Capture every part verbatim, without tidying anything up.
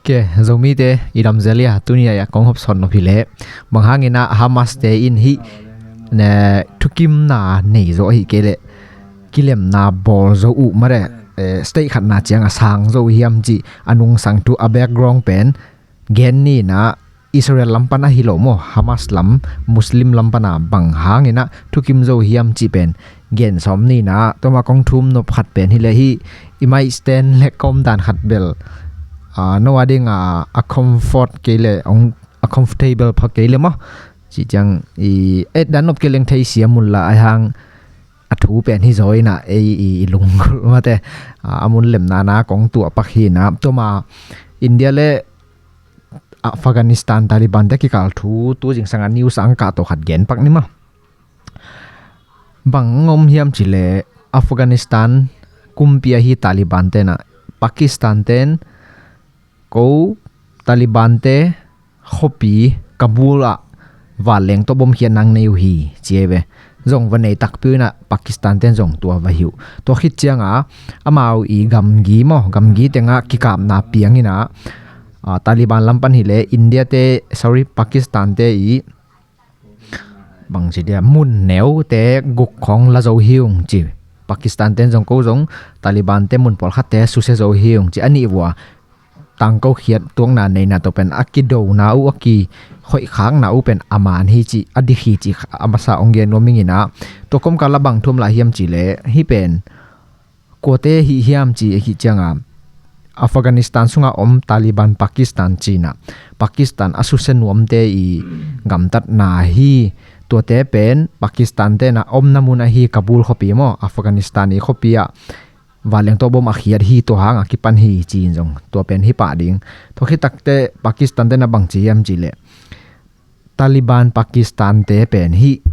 Ok, Zomite i damzel ia, tuni a kong hopsawn nop hi leh, bang hangin ah Hamas te in hih, ne, thukimna nei zo ahi kei leh kilemna bawl zo uh mah leh, eh, state khatna ciang a sang zo uh hiam cih a nungsang thu a background pen gen ni in ah, Israel lam pan ahi lo maw, Hamas lam, Muslim lam pan a bang hangin ah thukim zo uh hiam cih pen gen sawm ni in ah, tua mah kong thum nop khat pen hi leh hih i mic stand le ka om dan khat bel, ah, no a ding a, a comfort kei leh, ong, a comfortable pha kei leh maw. Ci ciang i et dan nop kei leng thei siam un la, ahi hang a thu pen hi zaw in ah, ei i, i lunggulh mate, ah, a mun lemna na kong tuah pak hi in ah, tua mah India le Afghanistan Taliban te kikal thu tu zingsang a news a ang kah tawh khat gen pak ni maw. Bang om hiam cih leh Afghanistan kumpi ahi Taliban ten ah Pakistan ten ko Taliban te khuapi Kabul ah vanleng tawh bom khiat nang nei uh hi ci ei ve. Zong va nei takpi uh in ah Pakistan ten zong tua va hi uh. Tua khit ciang a amau i gamgi maw, gamgi teng ah kikapna piang in ah, ah, Taliban lam pan hi leh India te, sorry, Pakistan te i bang ci dia, mun neu te guk khawng la zo hi ung ci. Pakistan ten zong ko zong Taliban te mun pawlkhat te susia zo hi ung ci. A nih vua tangko khiat tuakna neihna tawh pen a kidona uh, a kikhoihkhakna uh pen a man hi ci, a dik hi ci a masa ong gen nuam ing in ah, tua kawmkal ah bang thu om lai hiam cih leh hih pen kuate hi hiam ci ahih ciang a, Afghanistan sungah om Taliban Pakistan ci in ah, Pakistan a susia nuamte i gamtatna hi. Tuate pen Pakistan ten ah omna mun ahi Kabul khuapi maw, Afghanistan i khuapi ah vanleng tawh bom a khiat hi, tua hang a kipan hi ci in zong tua pen hi pah ding. Tua khit takteh Pakistan ten ah bang ci hiam cih leh Taliban Pakistan te pen hih,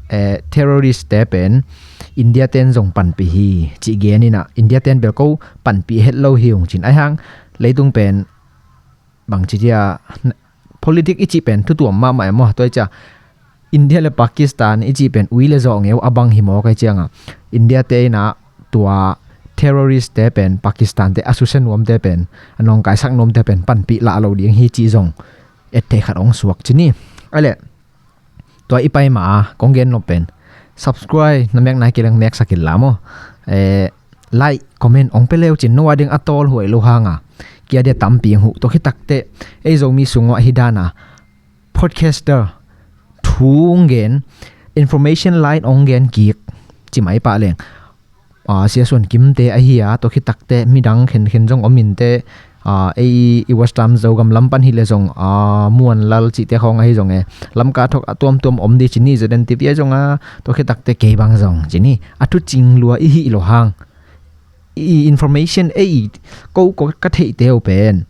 eh, terrorist te pen India ten zong panpih hi cih gen in ah, India ten bel ko panpih het lo hi ung ci in, ahi hang leitung pen bang ci dia, politics i cih pen thu tuam mahmah e maw, tua hi ciang India le Pakistan i cih pen ui le zawh ngeu a bang hi mawk ahi ciang a, India te in ah tua terrorist te pen Pakistan te a susia nuamte pen, a nawngkaisak nuamte pen panpih lah lo ding hi cih zong et theih khat ong suak ci ni. Ahi leh tua i pai ma a kong gen nop pen subscribe na mek nai kei leng meksak in la maw. Eh, like, comment ong pia le uh cin, no a ding a tawlhuai lo hang a kia dia tampi ong huh. Tua khit takteh ei Zomi sung uah hi dan a podcaster thu ong gen, information line ong gen kik ci mai pah leng, ah, Sia Suan Kim te ahi a, tua khit takteh midang khenkhen zong om in teh, ah, ei i Western Zogam lam pan hi leh zong, ah, Muan Lal cihte khawng ahi zong e, Lamka thawk a tuamtuam om di ci ni, Z N T V ahi zong a, tua khit takteh kei bang zong ci ni, a thu cing lua i hih lo hang, i information ei ko ko ka theihte uh pen,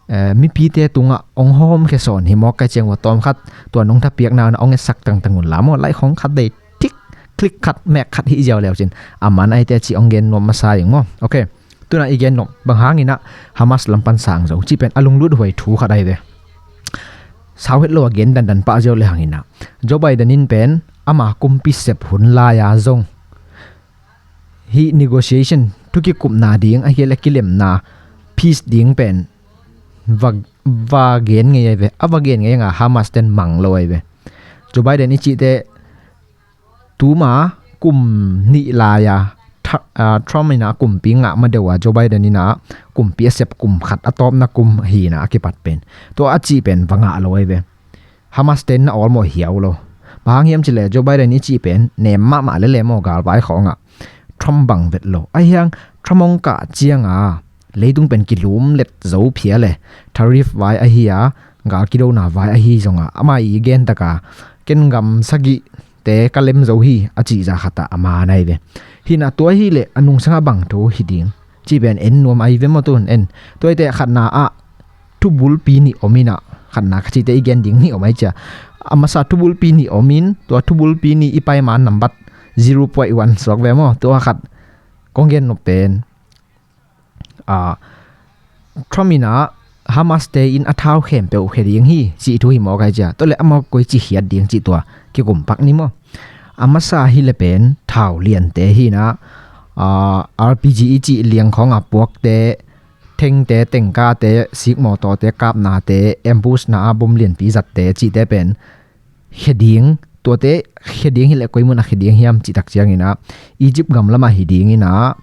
eh, mipite tungah ong hawmkhia sawn hi mawk ahi ciang ua, tawmkhat tua nong thapiakna un ah ong etsak tangtang un la maw, like khawng khat dei tik, click khat, mek khat hih ziau le uh cin, a man ahi teh ci ong gen nuam masa ing maw. Ok, tu in ah i gen nop bang hangin ah Hamas lam pan sang zo cih pen a lungluthuai thu khat ahi ve. Sau het lo a gen dandan pah ziau le hangin ah Joe Biden in pen ama kumpi sep hun lai a zong hih negotiation, thu kikupna ding, ahih kei leh kilemna, peace ding pen va, va gen ngei ahi ve. A va gen ngei hang a Hamas ten mang lo ahi ve. Joe Biden i cih teh tuma kum nih lai a Tha-, ah, Trump in ah kumpi ngah ma deuh a, Joe Biden in ah kumpi a sep kum khat, a tawpna kum hi in ah a kipat pen, tua a cih pen va ngah lo ahi ve. Hamas ten na awlmawh hiau lo. Bang hang hiam cih leh Joe Biden i cih pen nem mahmah lel e maw, galvai khawng ah Trump bang vet lo. Ahi hang Trump ong kah ciang a leitung pen kilumlet zo phial e. Tariff vai ahi a, gal kidona vai ahi zong a, ama i gen tak a ken gam sagih te ka lem zo hi a cih zah khat ah a man ahi ve. Hi in ah tua hi leh a nungsang ah bang thu hi ding cih pen en nuam ahi ve maw, tu in en. Tua hi teh khatna ah thubulpi nih om in ah, khatna ka cih teh i gen ding nih om ahi ciang, a masa thubulpi nih om in, tua thubulpi nih i pai ma nambat zero point one suak ve maw, tua khat kong gen nop pen, ah, Trump in ah Hamas te in a thau khempeuh khia ding hi cih thu hi mawk ahi ciang, tua leh amau koici khiat ding cih tua kikum pak ni maw. A masa hi leh pen thau liante hi in ah, ah, R P G i cih liang khawng a puakte thengte, tengkate, sikmawtawte, kapnate, ambush na a bom lianpi zatte cihte pen khia ding, tuate khia ding hileh koi mun a khia ding hiam cih tak ciangin ah Egypt gam lamah hi ding in ah,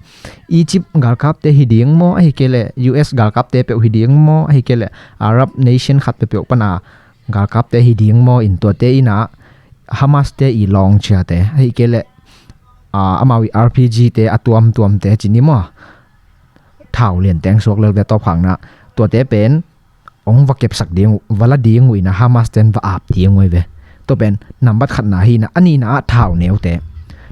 Egypt galkapte hi ding maw, ahi kei leh U S galkapte peuh hi ding maw, ahi kei leh Arab nation khat peuhpeuh pana galkapte hi ding maw in tuate in ah Hamas te i launcher te, ahi kei leh amau i R P G te a tuamtuamte cih ni maw, thau lianteng suak lel ve tawphakna, tuate pen ong va kepsak ding uh, va la ding uh in ah Hamas ten va ap ding uh hi ve. Tua pen nambat khatna hi in ah, a nihna ah thau neute.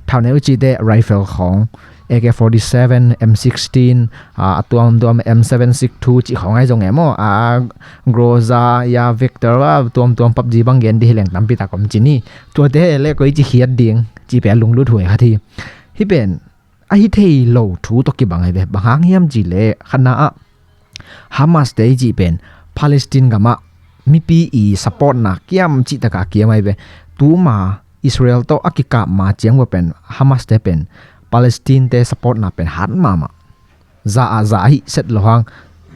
Thau neu cihte rifle khawng, A K forty-seven, M sixteen, a tuamtuam M seven six two cih khawng ahi zong e maw, a Groza, ya Vector, a tuamtuam PUBG bang gen di hi leng tampi tak om ci ni. Tuate le koi ci khiat ding cih pen lunglut huai khat hi. Hih pen ahi thei lo thu tawh kibang ahi ve. Bang hang hiam cih leh khatna ah Hamas te i cih pen Palestine gamah mipi i supportna kiam cih taka kiam ahi ve. Tuma Israel tawh a kikap ma ciang va pen Hamas te pen Palestine te supportna pen hat mahmah. Za ah za ahi set lo hang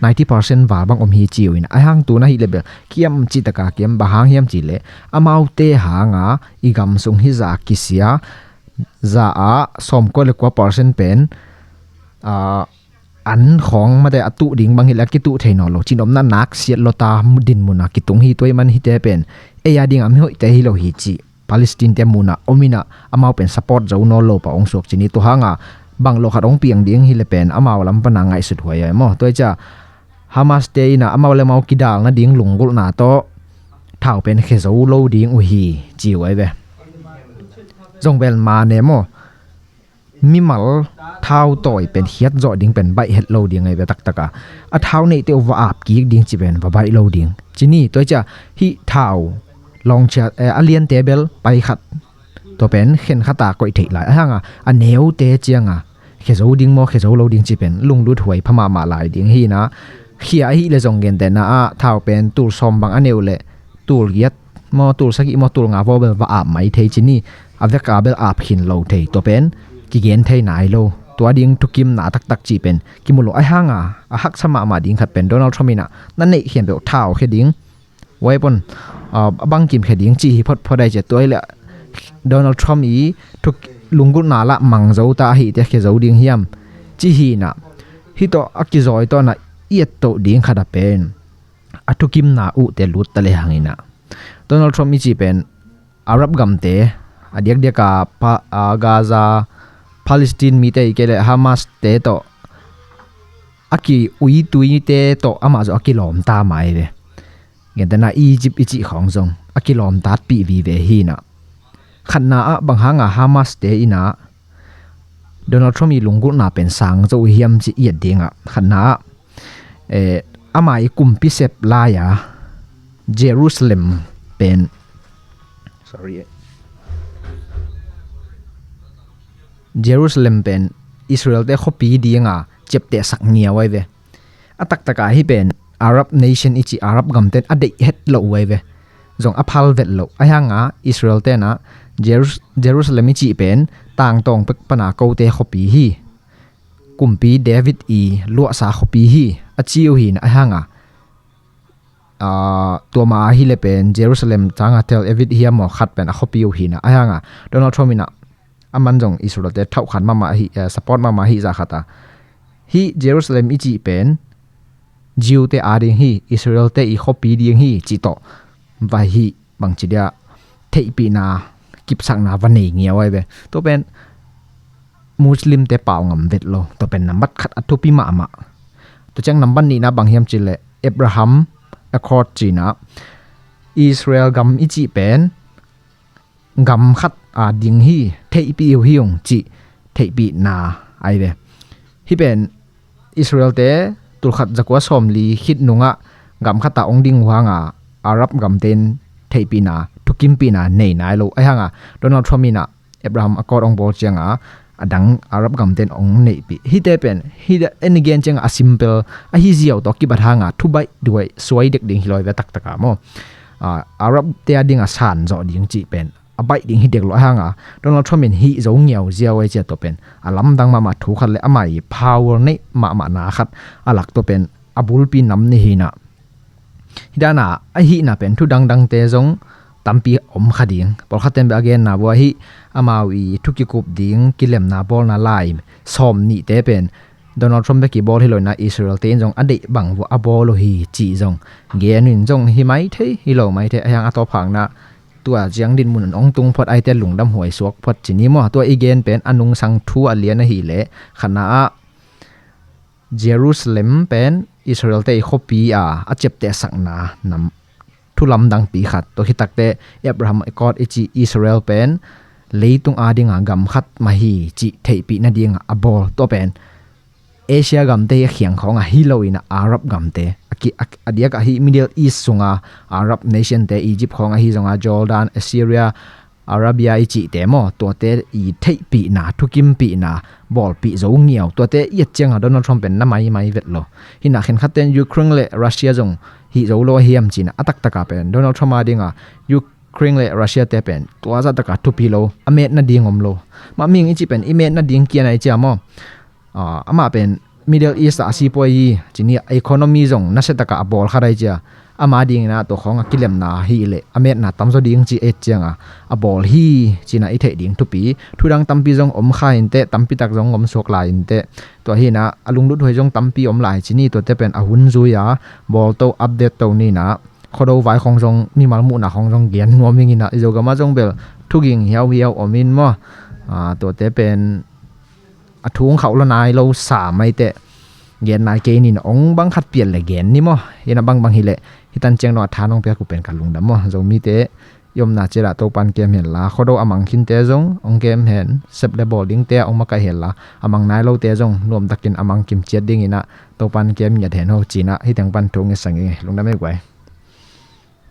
ninety percent val bang om hi ci uh in ah, ahi hang tuna hi leh bel kiam cih taka kiam. Bang hang hiam cih leh amaute hanga i gam sung hih za kisia, za ah sawmkua le kua percent pen an khawng mate a tuh ding bang hileh a kituh thei nawn lo, cinopna nak siat lo ta dinmun a kitung hi. Tua ahih man hihte pen ei a ding a mihoihte hi lo hi cih Palestine te mun ah om in ah, amau pen support zo nawn lo pah ong suak ci ni. Tua hanga bang lo khat ong piang ding hileh pen amau lam pana ngaihsut huai ahi maw. Tua hi ciah Hamas te in ah amau le amau kidal nading lunggulhna tawh thau pen khia zo lo ding uh hi ci uh ahi ve. Zong bel mane maw, mimal thau tawi pen khiat zawh ding pen baih het lo ding ahi ve taktaka. A thau neihte uh va ap kik ding ci pen va baih lo ding ci ni. Tua hi ciah hih thau launcher, eh, a liante bel pai khat, tua pen khen khata koih theih lai. Ahi hanga a neute cianga khia zo ding maw, khia zo lo ding ci pen lunglut huai pha mahmah lai ding hi in ah, khia ahi leh zong gentehna ah thau pen tul sawm bang a neu leh tul giat maw, tul sagih maw, tul nga vaw bel va ap mai thei ci ni. A veka bel ap khin lo thei, tua pen kigen thei nai lo. Tua ding thukimna taktak cih pen kimu lo. Ahi hanga a haksa mahmah ding khat pen Donald Trump in ah na neih khempeuh thau khia ding, weapon, ah, a bangkim khia ding cih hi photphot ahi ciah. Tua hi leh Donald Trump i thuk lunggulhna lah mang zo ta ahih teh khia zo ding hiam cih hi in ah, hih tawh a kizawi tawh in ah i et toh ding khat a pen a thukimna uhte lut ta le hang in ah Donald Trump i cih pen Arab gamte, a diakdiaka Pa-, a Gaza, Palestine mite hi kei leh Hamas te tawh a ki-uituite tawh amah zong a kilawmta mai ve. Gentehna Egypt i cih khawng zong a kilawmtatpih vive hi in ah, khatna ah bang hanga Hamas te in ah Donald Trump i lunggulhna pen sang zo uh hiam cih i et ding ah, khatna ah, eh, ama i kumpi sep lai-a Jerusalem pen, sorry, Jerusalem pen Israel te khuapi dinga ciaptehsak ngiau ahi ve. A taktaka hih pen Arab nation i cih Arab gamten a deih het loh uh ahi ve. Zong a phal vet loh. Ahi hanga Israel ten ah Jerus-, Jerusalem i cih pen tangtawng pek pana kote khuapi hi, kumpi David i luahsa khuapi hi a ci uh hi in ah, ahi hanga, ah, tua ma ahi leh pen Jerusalem tanga Tel Aviv hiam maw khat pen a khuapi uh hi in ah, ahi hanga Donald Trump in ah aman zong Israel te thauhkhan mahmah hi, eh, support mahmah hi zah khat a, hih Jerusalem i cih pen Jew te a ding hi, Israel te i khuapi ding hi cih tawh va hih bangci dia theihpihna, kipsakna va nei ngiau ahi ve. Tua pen Muslim te pau ngam vet lo. Tua pen nambat khat a thupi mahmah. Tua ciang nambat nihna bang hiam cih leh Abraham Accord ci in ah Israel gam i cih pen gam khat a ding hi, theihpih uh hi ung cih theihpihna ahi ve. Hih pen Israel te tulkhat zakua sawmli khit nungah gam khat a ong ding uh hanga Arab gamten theihpihna, thukimpihna nei nai lo. Ahi hanga Donald Trump in ah Abraham Accord ong bawl cianga a dang Arab gamten ong neihpih. Hihte pen hih en i gen cianga a simple ahi ziau tawh kibat hanga thubaih duai suai dek ding hi lo ahi ve taktaka maw. Ah, Arab te a dinga san zawh ding cih pen baih ding hi dek lo a hanga Donald Trump in hih zo ngiau ziau ai cia tua pen a lamdang mahmah thu khat le amah i power neih mahmah na khat a lak tua pen a bulpi nam ni hi na. Hidana a hihna pen thu dangdangte zong tampi om kha ding. Pawlkhat ten beh a genna bua hi amau i thu kikup ding kilemna bawlna lai sawm nihte pen Donald Trump bek i bawl hi lo ina Israel te in zong a deih bang vua a bawl uh hi cih zong gen in zong hi mai thei hi lo mai thei a hiang a tawphakna tua ciang dinmun ong tung phot aite lungdam huai suak phot ci ni maw tua i gen pen a nungsang thu a lian ahi leh khana ah Jerusalem pen Israel te i khuapi a a ciaptehsakna nam thu lamdangpi khat tua khitakte Abraham Accord i ci Israel pen leitung a dinga gam khat mah hi cih theihpih nadinga a bawl tua pen Asia gamte hi a khiang khawnga hi lo ina Arab gamte a ki a, a diak ahi Middle East sunga Arab nation te Egypt khawnga hi zonga Jordan, Assyria, Arabia i cihte maw tuate i theihpihna thukimpihna bawlpih zo ngiau tuate i et cianga Donald Trump pen na maimai vet lo. Hina khenkhatten Ukraine le Russia zong hih zo lo a hiam cina a taktaka pen Donald Trump a dinga Ukraine le Russia te pen tua zahtaka thupi lo a metna ding om lo. Mah ming i cih pen i metna ding kiana i cia maw? Amah pen Middle East ah a sipuai hi cini economy zong nasiataka a bawl khat ai cia ama dingina tua khawng a kilemna hi leh a metna tamzaw ding ci et cianga a bawl hi cina i theih ding thupi thudang tampi zong om kha inteh tampitak zong om suak lai inteh tua hina a lunglut huai zong tampi om lai cini tuate pen a hun zui a bawlto update to nina khuado vai khawng zong mimal muhna khawng zong gen nuam ingina i Zogama zong bel thuging hiauhiau om in maw? Tuate pen a thung khauh lo nai lo sa maiteh gen nai kei nin ong bang khat pial le gen ni maw? Hina bangbang hileh hitan ciang nong a tha nong piak uh pen ka lungdam maw? Zomite i omna cialah Topan kem henla khuado a mang khinte zong ong kem hen sep le bawl dingte a ong makaih henla a mang nai lote zong nuamtakin a mang kim ciat dinginah Topan kem ngiat hen ho cinah hiteng pan thu nge sang inge lungdam ei guai.